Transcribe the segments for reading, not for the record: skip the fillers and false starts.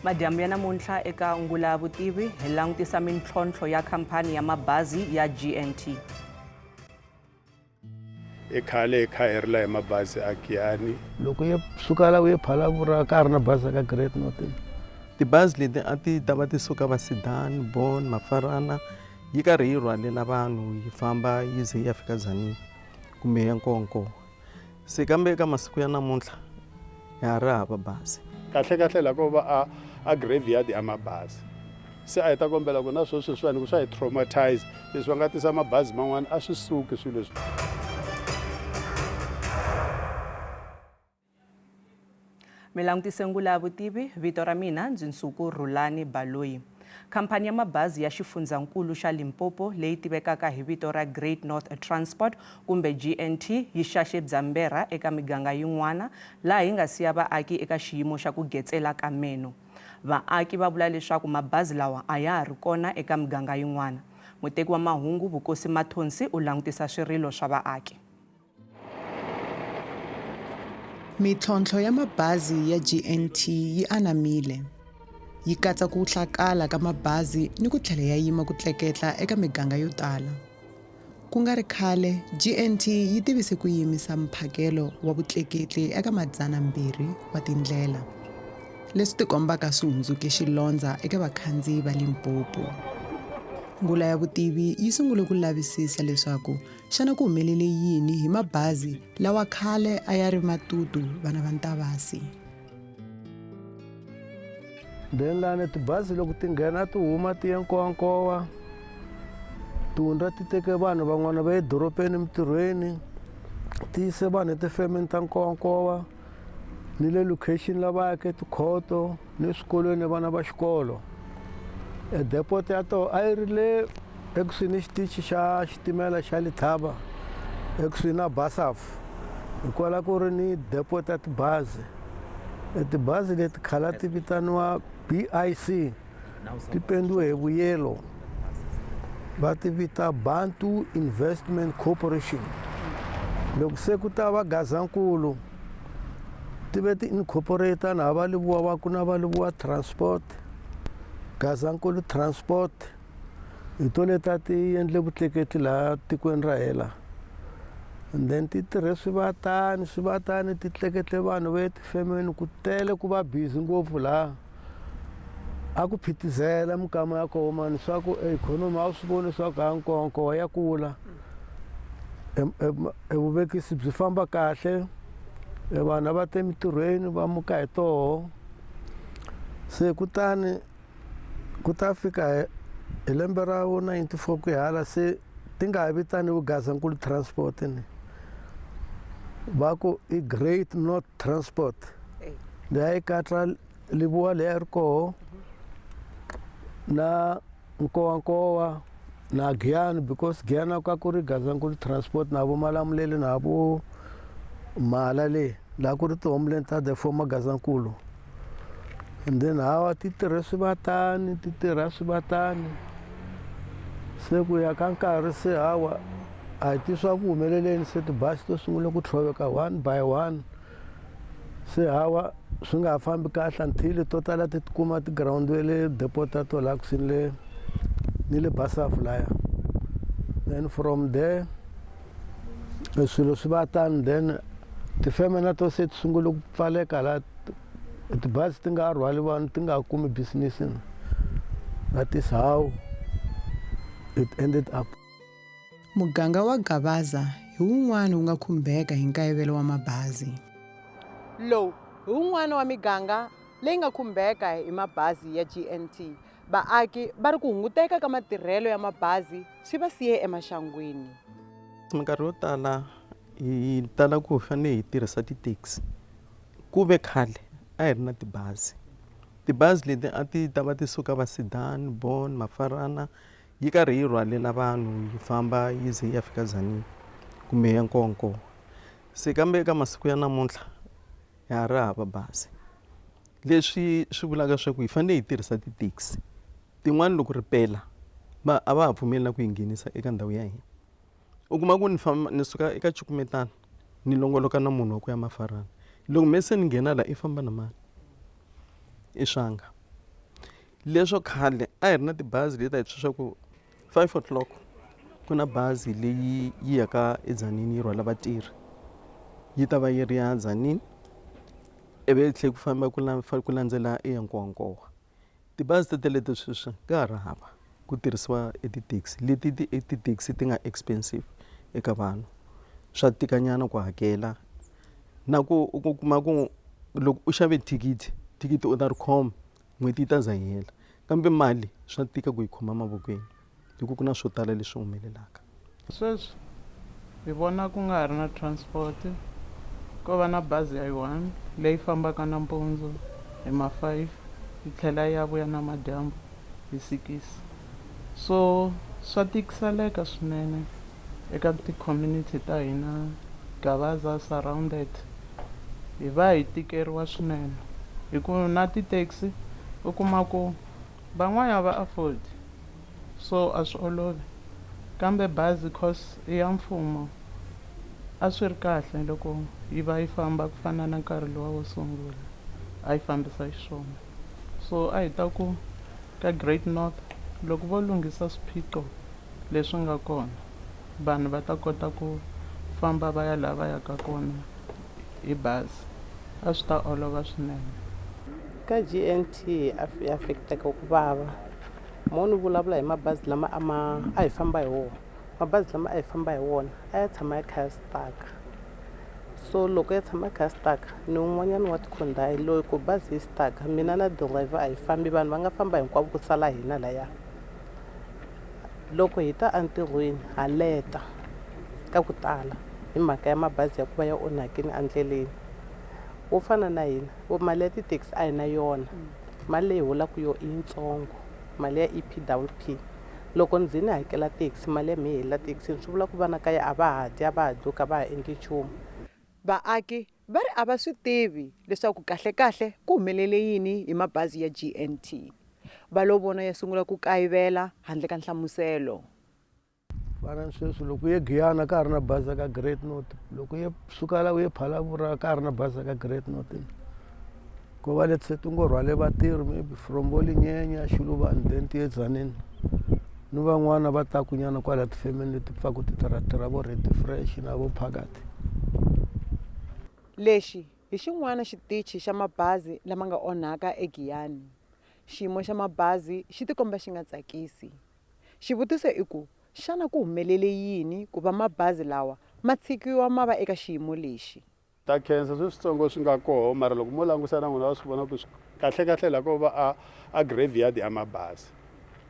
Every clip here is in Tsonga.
Madyambu ya namuntlha eka Ngula Vutivi hi langutisa mintlhontlho ya khampani ya mabazi ya GNT. I khale hi kha hi rila hi mabazi a Giyani. Loko ye suka la u ye Phalaborwa ka ha ri na bazi ka Great Northern. Tibazi leti a ti ta va ti suka va Sidan, Bon, Mafarana yi karhi yi rhwalela vanhu yi famba yi ze yi ya fika Tzaneen kumbe ya Nkowankowa. Se kambe eka masiku ya namuntlha ya ha ri hava bazi. Kahle-kahle la ko va a a graveyard ya mabazi. Se a hi ta kombela ku na swo sweswiwani ku swa hi traumatize leswi va nga tisa mabazi man'wana a swi suki swilo leswi. Mi langutise ngula ya vutivi, vito ra mina ndzi Nsuku Rhulani Baloyi. Khampani ya mabazi ya xifundzankulu xa Limpopo leyi tivekaka hi vito ra Great North Transport kumbe GNT yi xaxe bya mberha eka miganga yin'wana laha yi nga siya vaaki eka xiyimo xa ku getsela ka meno. Vaaki va vula leswaku mabazi lawa a ya ha ri kona eka miganga yin'wana. Muteki wa mahungu Vukosi Mathonsi u langutisa swirilo swa vaaki. Mitlhontlho ya mabazi ya GNT yi anamile. Yi katsa ku hlakala ka mabazi ni ku tlhela ya yima ku tleketla eka miganga yo tala. Ku nga ri khale, GNT yi tivise ku yimisa mphakelo wa vutleketli eka 200 wa tindlela, leswi tikombaka swi hundzuke xilondza eka vakhandziyi va Limpopo. Ngula ya Vutivi yi sungule ku lavisisa leswaku Xana ku humelele yini hi mabazi lawa khale a ya ri matutu vana va Ntavasi? Then lani tibazi loko ti nghena ti huma ti ya Nkowankowa ti hundza ti teke vanhu van'wana va ye dorobeni emitirhweni ti yise vanhu etifemeni ta Nkowankowa ni le location lava yaka etikhoto ni swikolweni vana va xikolo e depot ya toho a yi ri le ekusuhi ni xitichi xa xitimela xa Lethaba ekusuhi na Basaf hikwalaho ku ri ni depot ya tibazi e tibazi leti khala ti vitaniwa BIC ti pendiwe hi vuyelo va ti vita Bantu Investment Corporation loko se ku ta va Gazankulu ti ve ti incorporate na va Lebowa va ku na va Lebowa Transport Gazankulu Transport hi to leti a ti endle vutleketli laha tikweni ra hela and then ti tirhe swi va tani swi va tani ti tleketle vanhu va etifemeni ku tele ku va busy ngopfu laha a ku phitizela minkama ya koho mani swa ku ikhonomi a wu swi voni leswaku ha nkowankowa ya kula e vuvekisi byi famba kahle e vanhu a va te emitirhweni va muka hi toho se kutani ku ta fika hi lembe ra vo 94 ku hala se ti nga ha vitaniwi Gazankulu Transport ni va ku i Great North Transport leyi a yi katsa Lebowa leyi a ri koho na Nkowankowa na Giyani because Giyani a ku ri Gazankulu Transport na vo Malamulele na vo Mhala le laha ku ri tihomu ta the former Gazankulu and then hawa ti tirhe swi va tani ti tirha swi va tani se ku ya ka nkarhi se hawa a hi ti swa ku humeleleni se tibazi to sungula ku tlhoveka one by one se hawa swi nga ha fambi kahle until to tala ti tikuma ti-ground le depot ta to laha kusuhi le ni le Basafu laya then from there swilo swi va tani then tifeme na to se ti sungule ku pfaleka la tibazi ti nga ha rhwali vanhu ti nga ha kumi business that is how it ended up. Muganga wa Gabaza hi wun'wana wu nga khumbeka hi nkayivelo wa mabazi. Lowu hi wun'wana wa miganga leyi nga khumbeka hi mabazi ya GNT. Vaaki va ri ku hunguteka ka matirhelo ya mabazi swi va siye emaxangwini. Minkarhi yo tala hi tala ku hi fanele hi tirhisa ti-taxi ku ve khale a hi ri na tibazi tibazi leti a ti ta va ti suka va Sidan, Bon, Mafarana yi karhi yi rhwalela vanhu yi famba yi ze yi ya fika Tzaneen kumbe ya Nkowankowa se kambe eka masiku ya namuntlha ya ha ri hava bazi leswi swi vulaka leswaku hi fanele hi tirhisa ti-taxi tin'wani loko ri pela va a va ha pfumeli na ku yi nghenisa eka ndhawu ya hina u kuma ku ni famba ni suka eka cukumetana ni longoloka na munhu wa ku ya Mafarana loko me se ni nghena la i famba na mani i swanga. Leswo khale a hi ri na tibazi leti a hi swi swa ku 5 o'clock ku na bazi leyi yi yaka eDzanini yi rhwala vatirhi, yi ta va yi ri ya Dzanini, ivi yi tlhela ku famba ku landzela eNkowankowa. Tibazi teteleto sweswi ka ha ri hava, ku tirhisiwa e ti-taxi leti ti-taxi ti nga expensive eka vanhu, swa tikanyana ku hakela. Na ku u kuma ku loko u xave thikithi, thikithi u ta ri khoma n'hweti yi ta za yi hela, kambe mali swa tika ku yi khoma mavokweni hi ku ku na swo tala leswi humelelaka. Sweswi hi vona ku nga ha ri na transport, ko va na bazi ya yi one leyi fambaka nampundzu hi ma 5 yi tlhela yi ya vuya namadyambu hi 6. So swa tikiseleka swinene eka ti-community ta hina, Gavaza surrounded, hi va hi tikeriwa swinene hi ku na ti-taxi u kuma ku van'wani a va afford, so a swi olovi. Kambe bazi cause i ya mfumo, a swi ri kahle loko yi va yi famba ku fana na nkarhi luwa wo sungula a yi fambisa xiswona. So a hi ta ku ka Great North loko vo lunghisa swiphiqo leswi nga kona, vanhu va ta kota ku famba va ya laha va yaka kona hi bazi, a swi ta olova swinene. Ka GNT hi affect-eka ku vava mo ni vulavula hi mabazi lama a ma a hi famba hi wona. Mabazi lama a hi famba hi wona a ya tshama ya kha ya stuck-a, so loko ya tshama ya kha ya stuck-a, ni un'wanyana wa tikhondayi, loko bazi yi stuck-a mina na driver a hi fambi, vanhu va nga famba hinkwavo ku sala hina laya. Loko hi ta entirhweni ha leta ka ku tala hi mhaka ya mabazi ya ku va ya onhakile endleleni. Wo fana na hina mali ya ti-taxi a hi na yona, mali leyi holaka yona i yitsongo, mali ya EPWP. Loko ndzi ni hakela taxi, mali ya mehe yi helela thekisini, swi vula ku vana kaya a va ha dyi, a va ha dluki, a va ha endli nchumu. Vaaki va ri a va swi tivi leswaku kahlekahle ku humelele yini hi mabazi ya GNT. Va lo vona ya sungula ku kayivela handle ka nhlamuselo. Fana ni sweswi loko u ye Giyani ka ha ri na bazi ka Great North, loko u ye suka la u ye Phalaborwa ka ha ri na bazi ka Great North, ko va leti se ti ngo rhwale vatirhi maybe from vo Linyenya, Xiluvani, then ti ye Tzaneen, ni van'wana va takunyana kwala tifemeni leti pfaka ti tirhatirha vo Ready Fresh na vo Phakathi. Lexi hi xin'wana xitichi xa mabazi lama nga onhaka eGiyani. Xiyimo xa mabazi xi tikomba xi nga tsakisi. Xivutiso i ku, xana ku humelele yini ku va mabazi lawa ma tshikiwa ma va eka xiyimo lexi? Ta khensa sweswitsongo swi nga koho, mara loko mo langusa na n'wina va swi vona ku kahlekahle laha ko va a graveyard ya mabazi.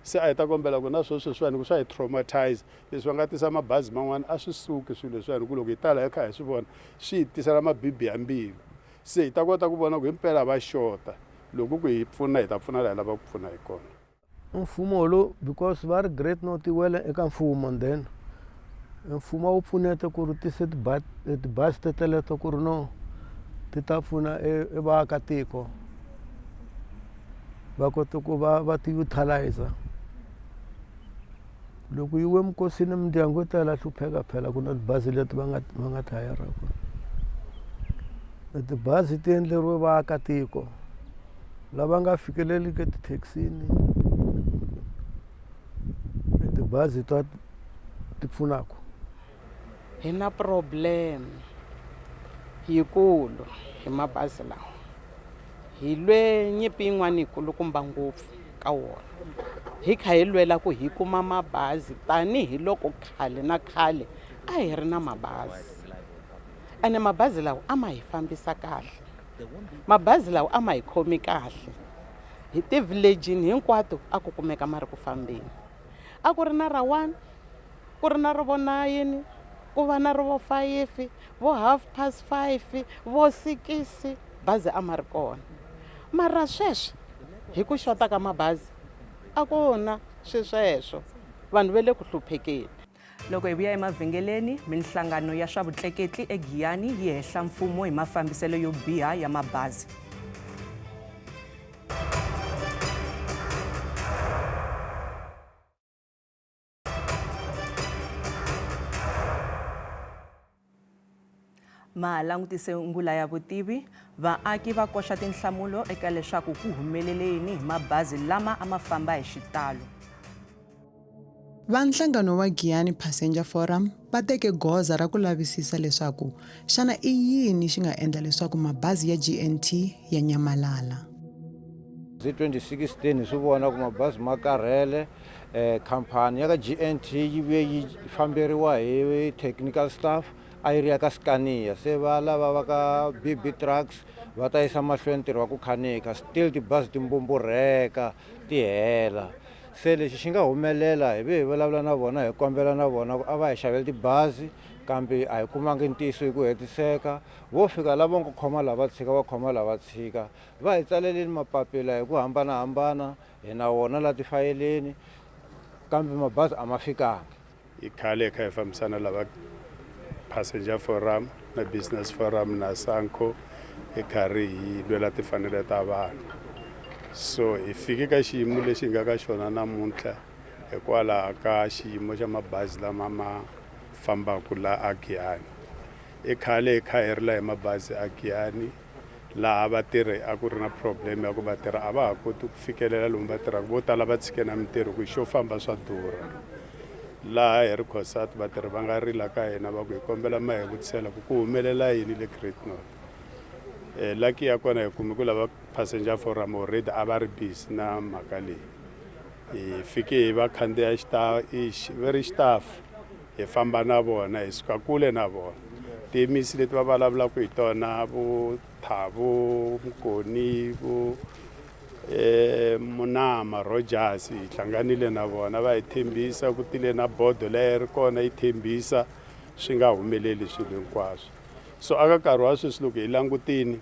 Se a hi ta kombela ku na swo sweswiwani ku swa hi traumatize leswi va nga tisa mabazi man'wana, a swi suki swilo leswiwani, ku loko hi tala hi kha hi swi vona swi hi tisela mabibi ya mbilu. Se hi ta kota ku vona ku himpela va xota, loko ku hi pfuna hi ta pfuna laha hi lavaka ku pfuna hi kona. Mfumo lowu, because va ri Great North yi wela eka mfumo, and then mfumo wu pfuneta ku ri tise tibazi teteleto ku ri no ti ta pfuna e vaakatiko va kota ku va va ti utilizer. Loko yi we minkosini mindyangu yo tala hlupheka, phela ku na tibazi leti va nga ti hayaraka. Tibazi ti endleriwe vaakatiko lava nga fikeleliki etithekisini, tibazi ta ti pfunaka. Hi na problem yikulu hi mabazi lawa. Hi lwe nyimpi yin'wana yikulukumba ngopfu ka wona, hi kha hi lwela ku hi kuma mabazi tanihiloko khale na khale a hi ri na mabazi. Ene mabazi lawa a ma hi fambisa kahle, mabazi lawa a ma hi khomi kahle. Hi ti-village-ini hinkwato a ku kumeka ma ri ku fambeni. A ku ri na ra 1, ku ri na ri vo 9, ku va na ri vo 5, vo 5:30, vo 6, bazi a ma ri kona. Mara sweswi hi ku xota ka mabazi a ku na swisweswo, vanhu va le ku hluphekeni. Loko hi vuya emavhengeleni, minhlangano ya swa vutleketli eGiyani yi hehla mfumo hi mafambiselo yo biha ya mabazi. Ma ha langutise ngula ya vutivi, vaaki va koxa tinhlamulo eka leswaku ku humelele yini hi mabazi lama a ma famba hi xitalo. Va nhlangano wa Giyani Passenger Forum va teke goza ra ku lavisisa leswaku xana i yini xi nga endla leswaku mabazi ya GNT ya nyamalala. Hi 2016 hi swi vona ku mabazi ma karhele khampani ya ka G_N_T yi vuye yi famberiwa hi technical staff a yi ri ya ka Scania se va lava va ka B_B Trucks va ta yisa mahlweni ntirho wa ku khanika still tibazi ti mbumburheka ti hela se lexi xi nga humelela hi ve hi vulavula na vona hi kombela na vona ku a va hi xaveli tibazi kambe a hi kumangi ntiyiso hi ku hetiseka vo fika la vo ngo khoma lava tshika va khoma lava tshika va hi tsalelini mapapila hi ku hambanahambana hi na wona la tifayeleni kambe mabazi a ma fikangi. I khale hi kha hi fambisana lava Passenger Forum na Business Forum na SANCO hi karhi hi lwela timfanelo ta vanhu. So hi fike ka xiyimo lexi hi nga ka xona namuntlha hikwalaho ka xiyimo xa mabazi lama ma fambaka la a Giyani. I khale hi kha hi rila hi mabazi a Giyani laha vatirhi a ku ri na problem ya ku vatirhi a va ha koti ku fikelela lomu va tirhaka vo tala va tshike na mintirho ku xo famba swa durha laha hi ri cosat vatirhi va nga rila ka hina va ku hi kombela ma hi vutisela ku ku humelela yini le Great North lucky ya kona hi kume ku lava passenger forum already a va ri busy na mhaka leyi hi fike hi va khandziya va ri xitafu hi famba na vona hi suka kule na vona ti-MEC leti va vulavulaka hi tona vo Thabo Mokone vo Monama Rogers hi hlanganile na vona va hi tshembisa ku tile na bodo leyi ri kona yi tshembisa swi nga humeleli swilo hinkwaswo so aka nkarhi wa sweswi loko hi langutini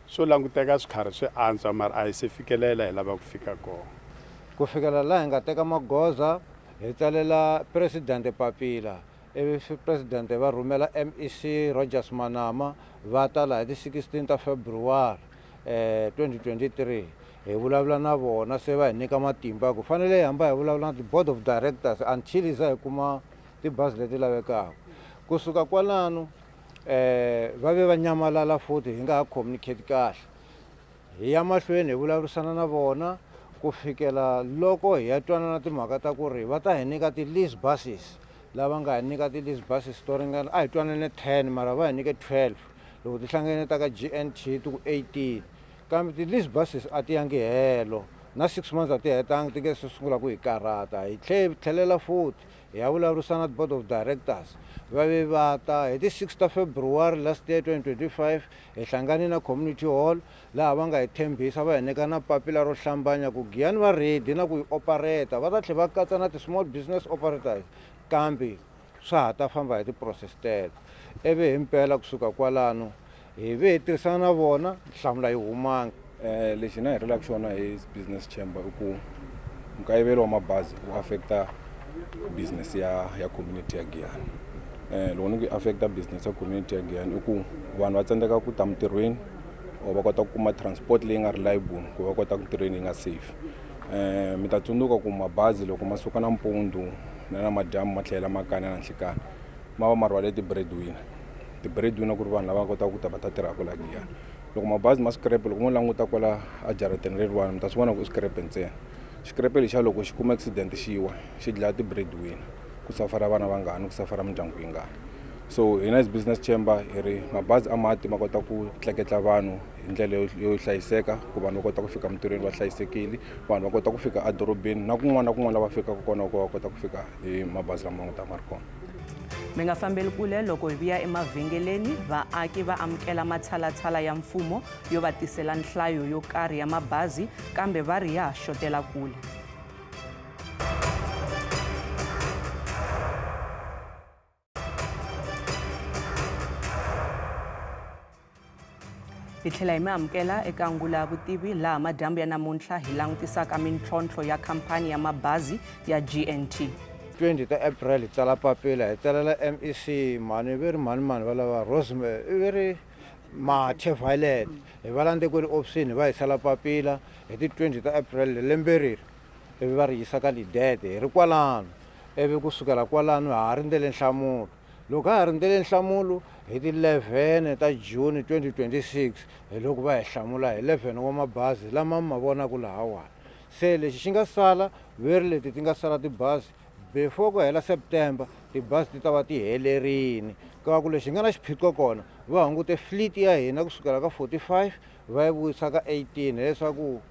swo languteka swi karhi swi antswa mara a hi se fikelela hi lava ku fika kona. Ku fikela laha hi nga teka magoza hi tsalela presidente papila ivi presidente va rhumela MEC Rogers Manama va ta laha hi ti 16 ta February 2023 hi vulavula na vona se va hi nyika matimba ya ku fanele hi hamba hi vulavula na ti-board of directors until hi za hi kuma tibazi leti lavekaka kusuka kwalano va ve va nyamalala futhi hi nga ha communicate kahle hi ya mahlweni hi vulavurisana na vona ku fikela loko hi ya twanana timhaka ta ku ri va ta hi nyika ti-lease buses lava nga hi nyika ti-lease buses to ringana a hi twanane 10 mara va hi nyike 12 loko ti hlangene ta ka G_N_T ti ku 18 kambe ti-lease buses a ti yangi helo na 6 months a ti hetangi ti nge se sungula ku hi karhata hi tlhe hi tlhelela futhi hi ya vulavurisana board of directors va ve va ta hi ti 6 ta February last year 2025 hi hlangane na community hall laha va nga hi tshembisa va hi nyika na papila ro hlambanya ku Giyani va ready na ku yi operate va ta tlhela va katsa na ti-small business operators kambe swa ha ta famba hi ti-process teto ivi himpela kusuka kwalano hi ve hi tirhisana na vona nhlamulo yi humanga. Lexi hina hi rilaka xona hi business chamber i ku nkayivelo wa mabazi wu affecta business ya community ya Giyani. Loko ni ku yi affecta business ya community ya Giyani i ku vanhu va tsandzeka ku ta mintirhweni or va kota ku kuma transport leyi nga reliable ku va kota ku ntirhweni yi nga safe. Mi ta tsundzuka ku mabazi loko ma suka nampundzu na namadyambu ma tlhela ma kanya na nhlikani ma va ma rhwale ti-breadwinner ti-breadwinner ku ri vanhu lava kotaka ku ta va ta tirhaka la Giyani. Loko mabazi ma scrap loko mo languta kwala a jarateni leriwani mi ta swi vona ku i scrap ntsena xikrepe lexiya loko xi kuma accident xi wa xi dlaya ti-breadwinner ku safara vana vangani ku safara mindyangu yingani so hina as business chamber hi ri mabazi a mati ma kota ku tleketla vanhu hi ndlela yo hlayiseka ku vanhu va kota ku fika mintirhweni va hlayisekile vanhu va kota ku fika edorobeni na kun'wana na kun'wana la va fikaka kona ku va kota ku fika hi mabazi lama nga ta ma ri kona. Mi nga fambeli kule loko hi vuya emavhengeleni vaaki va amukela matshalatshala ya mfumo yo va tisela nhlayo yo karhi ya mabazi kambe va ri ya ha xotela kule. Hi tlhela hi mi amukela eka ngula ya vutivi laha madyambu ya namuntlha hi langutisaka mintlhontlho ya khampani ya mabazi ya GNT. 20 ta April hi tsala papila hi tsalela MEC mhani ve ri mhani mhani va lava Rosemary ve ri Mathe Violet hi va landze kwele ofisini hi va yisela papila hi ti 20 ta April lembe reri ivi va ri yisa ka Lidete hi ri kwalano ivi kusukela kwalano ha ha rindzele nhlamulo. Loko ha ha rindzele nhlamulo hi ti 11 ta June 2026 hi loko va hi hlamula hi 11 wa mabazi lama mi ma vonaka lahawani. Se lexi xi nga sala ve ri leti ti nga sala tibazi before ku hela September tibazi ti ta va ti helerile. Ka ku lexi hi nga na xiphiqo kona va hungute fleet ya hina kusukela ka 45 va yi vuyisa ka 18 hileswaku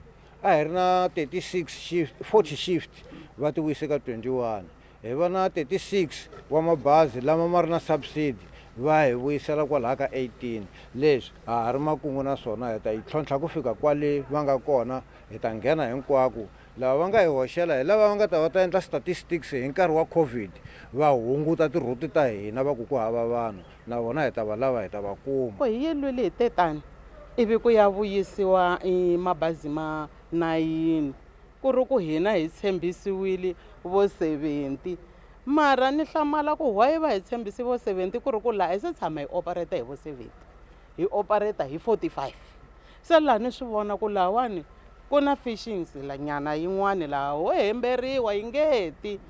a hi ri na 36 shift 40 shift va ti vuyise ka 21 hi va na 36 wa mabazi lama ma ri na subsidy va hi vuyisela kwalaha ka 18 leswi ha ha ri makungu na swona hi ta yi tlhontlha ku fika kwale va nga kona hi ta nghena hinkwako lava va nga hi hoxela hi lava va nga ta va ta endla statistics hi nkarhi wa covid va hunguta tirhuti ta hina va ku ku hava vanhu na vona hi ta va lava hi ta va kuma Ku hi yi lwile hi te tani ivi ku ya vuyisiwa mabazi ma nayini ku ri ku hina hi tshembisiwile vo 70 mara ni hlamala ku why va hi tshembisi vo 70 ku ri ku laha hi se tshama hi operate hi vo 70 hi operate hi 45 se laha ni swi vona ku lahawani ku na fishings lanyana yin'wani laha ho hemberiwa yi nge ti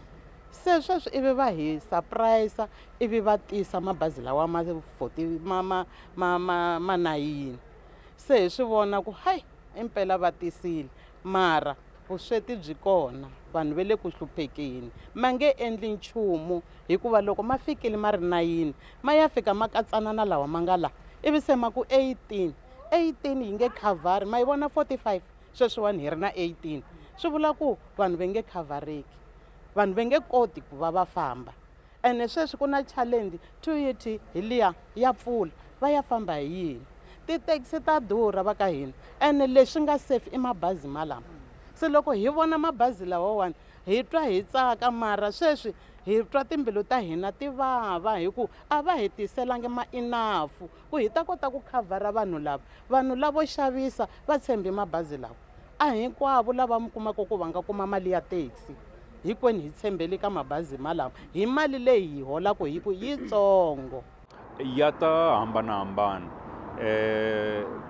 se sweswi ivi va hi surprise ivi va tisa mabazi lawa ma 40 ma ma ma ma ma nayini se hi swi vona ku hayi impela va tisile mara vusweti byi kona vanhu va le ku hluphekeni ma nge endli nchumu hikuva loko ma fikile ma ri nayini ma ya fika ma katsana na lawa ma nga la ivi se ma ku 18 18 yi nge khavhari ma yi vona 45 sweswiwani hi ri na 18 swi vula ku vanhu va nge khavhareki vanhu va nge koti ku va va famba ene sweswi ku na challenge 2UT hi liya ya pfula va ya famba hi yini tithekisi ta durha va ka hina ene leswi nga safe i mabazi malama se loko hi vona mabazi lawawani hi twa hi tsaka mara sweswi hi twa timbilu ta hina ti vava hi ku a va hi tiselangi ma enough ku hi ta kota ku khavhara vanhu lava vanhu lavo xavisa va tshembi mabazi lawa a hinkwavo lava mi kumaka ku va nga kuma mali ya taxi hinkwenu hi tshembele ka mabazi malama hi mali leyi hi holaka hi ku yitsongo ya ta hambanahambana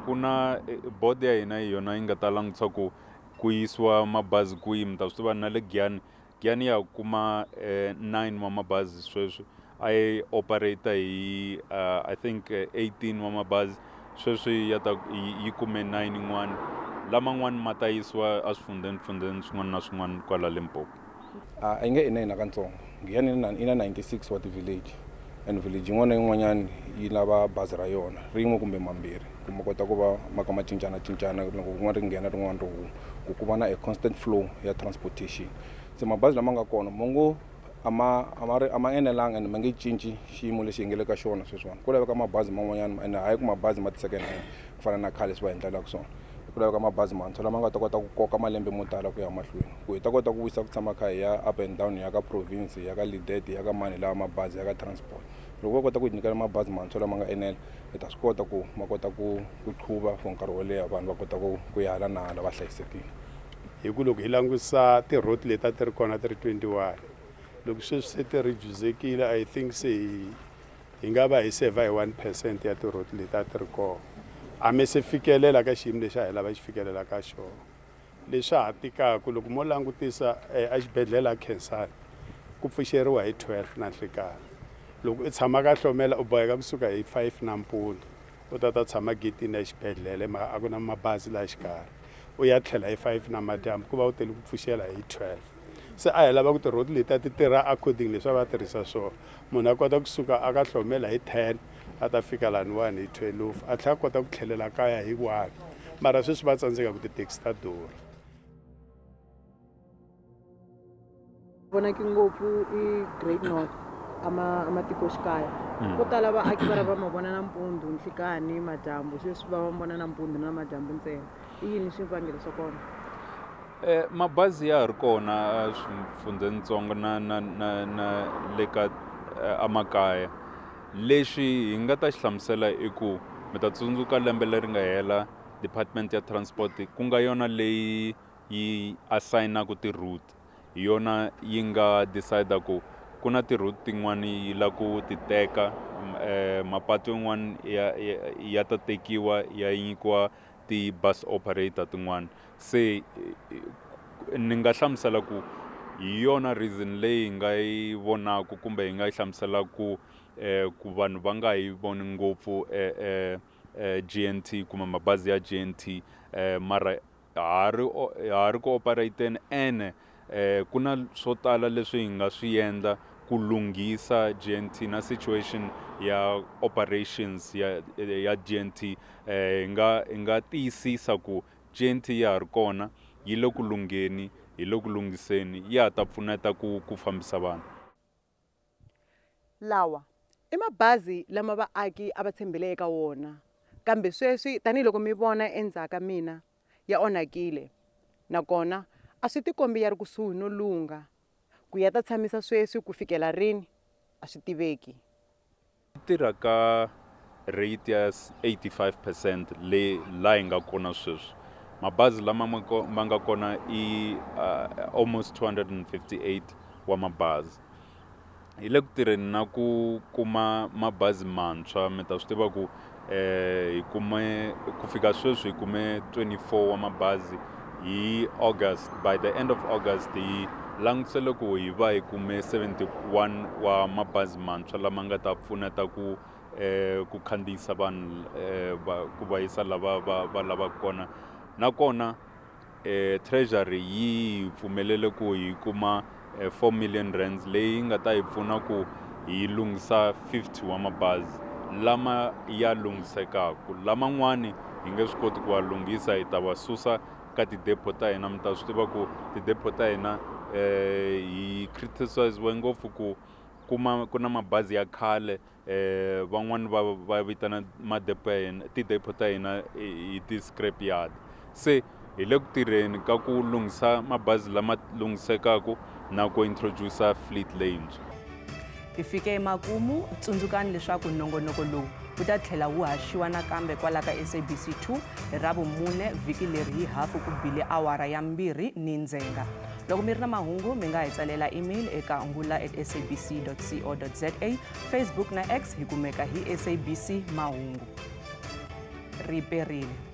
ku na board ya hina hi yona yi nga ta langutisa ku ku yisiwa mabazi kwihi mi ta swi tiva na le Giyani Giyani ya kuma 9 wa mabazi sweswi a yi operate hi I think 18 wa mabazi sweswi ya ta yi kume 9 yin'wana laman'wana ma ta yisiwa eswifundzeni fundzeni swin'wana na swin'wana kwala Limpopo a yi nge eneli nakantsongo Giyani i na 96 wa ti-village and village yin'wana na yin'wanyana yi lava bazi ra yona rin'we kumbe mambirhi ku ma kota ku va ma ka ma cincana cincana loko rin'wana ri nghena rin'wana ri huma ku ku va na a constant flow ya transportation se mabazi lama nga kona mongo a ma a ma ri a ma enelanga and ma nge cinci xiyimo lexi hi nga le ka xona sweswiwani ku laveka mabazi man'wanyana ene hayi ku mabazi ma ti-second hand ku fana na khale leswi va endlelaka swona ku laveka mabazi mantshwa lama nga ta kota ku koka malembe mo tala ku ya mahlweni ku hi ta kota ku wisa ku tshama kha hi ya up and down hi ya ka province hi ya ka Lidet hi ya ka mani hi lava mabazi ya ka transport loko va kota ku hi nyikela mabazi mantshwa lama nga enela hi ta swi kota ku ma kota ku ku qhuva for nkarhi wo leha vanhu va kota ku ku ya hala na hala va hlayisekile hi ku loko hi langusa ti-route leti a ti ri kona ti ri 21 loko sweswi se ti reduce-ekile i think se hi hi nga va hi sevha hi 1 percent ya ti-route leti a ti ri kona a mi se fikelela ka xiyimo lexi a hi lava xi fikelela ka xona leswi ha tikaka loko mo langutisa exibedhlele a Khensani ku pfuxeriwa hi 12 na nhlikani loko u tshama ka Hlomela u boheka kusuka hi 5 nampundzu u ta ta tshama getini ya xibedhlele mhaka a ku na mabazi laha xikarhi u ya tlhela hi 5 namadyambu ku va u tele ku pfuxela hi 12 se a hi lava ku ti-road leti a ti tirha according leswi a va tirhisa swona munhu a kota kusuka a ka Hlomela hi 10 a ta fika laniwani hi 12 a tlhela a kota ku tlhelela kaya hi 1 mara sweswi va tsandzeka ku ti-taxi ta durha vonaki ngopfu i Great North ama amatikoxikaya ko tala vaaki va va ma vona nampundzu nhlikani madyambu sweswi va va vona nampundzu na madyambu ntsena i yini swivangelo swa kona Mabazi ya ha ri kona eswifundzhenitsongo na na na na le ka emakaya lexi hi nga ta xi hlamusela i ku mi ta tsundzuka lembe leri nga hela department ya transport ku nga yona leyi yi assign-aku ti-route hi yona yi nga decide ku ku na ti-route tin'wani yi lava ku ti teka mapatu yan'wani ya ya ya ta tekiwa ya nyikiwa ti-bus operator tin'wani se ni nga hlamusela ku hi yona reason leyi hi nga yi vonaka kumbe hi nga yi hlamusela ku Ku vanhu va nga yi voni ngopfu G_N_T kumbe mabazi ya G_N_T mara ha ri ha ri ku operate-eni ene ku na swo tala leswi hi nga swi endla ku lunghisa G_N_T na situation ya operations ya ya G_N_T hi nga hi nga tiyisisa ku G_N_T ya ha ri kona yi le ku lungheni hi le ku lunghiseni ya ha ta pfuneta ku ku fambisa vanhu. Lawa i mabazi lama vaaki a va tshembele eka wona, kambe sweswi tanihiloko mi vona endzhaku ka mina, ya onhakile. Nakona a swi tikombi ya ri kusuhi no lungha. Ku ya ta tshamisa sweswi ku fikela rini, a swi tiveki. Tirha ka rate ya 85 percent le la hi nga kona sweswi mabazi lama ma nga kona i almost 258 wa mabazi hi le ku tirheni na ku kuma mabazi mantshwa mi ta swi tiva ku hi kume ku fika sweswi hi kume 24 wa mabazi hi August by the end of August hi langutisele ku hi va hi kume 71 wa mabazi mantshwa lama nga ta pfuneta ku ku khandziyisa vanhu ku va yisa lava va va lavaka kona nakona Treasury yi hi pfumelele ku hi kuma 4 million rands leyi nga ta hi pfuna ku hi lunghisa 50 wa mabazi lama ya lunghisekaku laman'wani hi nge swi koti ku wa lunghisa hi ta va susa ka ti-depot ta hina mi ta swi tiva ku ti-depot ta hina hi criticize-iwe ngopfu ku kuma ku na mabazi ya khale van'wani va va vitana ma-depot ya hina ti-depot ta hina hi ti-scrap yard se hi le ku tirheni ka ku lunghisa mabazi lama lunghisekaku na ku introduce fleet leyintshwa. Hi fike emakumu, tsundzukani leswaku nongonoko lowu wu ta tlhela wu haxiwa nakambe kwala ka SABC 2 hi Ravumune vhiki leri hi hafu ku bile awara ya mbirhi ni ndzhenga. Loko mi ri na mahungu mi nga hi tsalela email eka ngula at sabc co za, Facebook na X hi kumeka hi SABC Mahungu. Ri perile.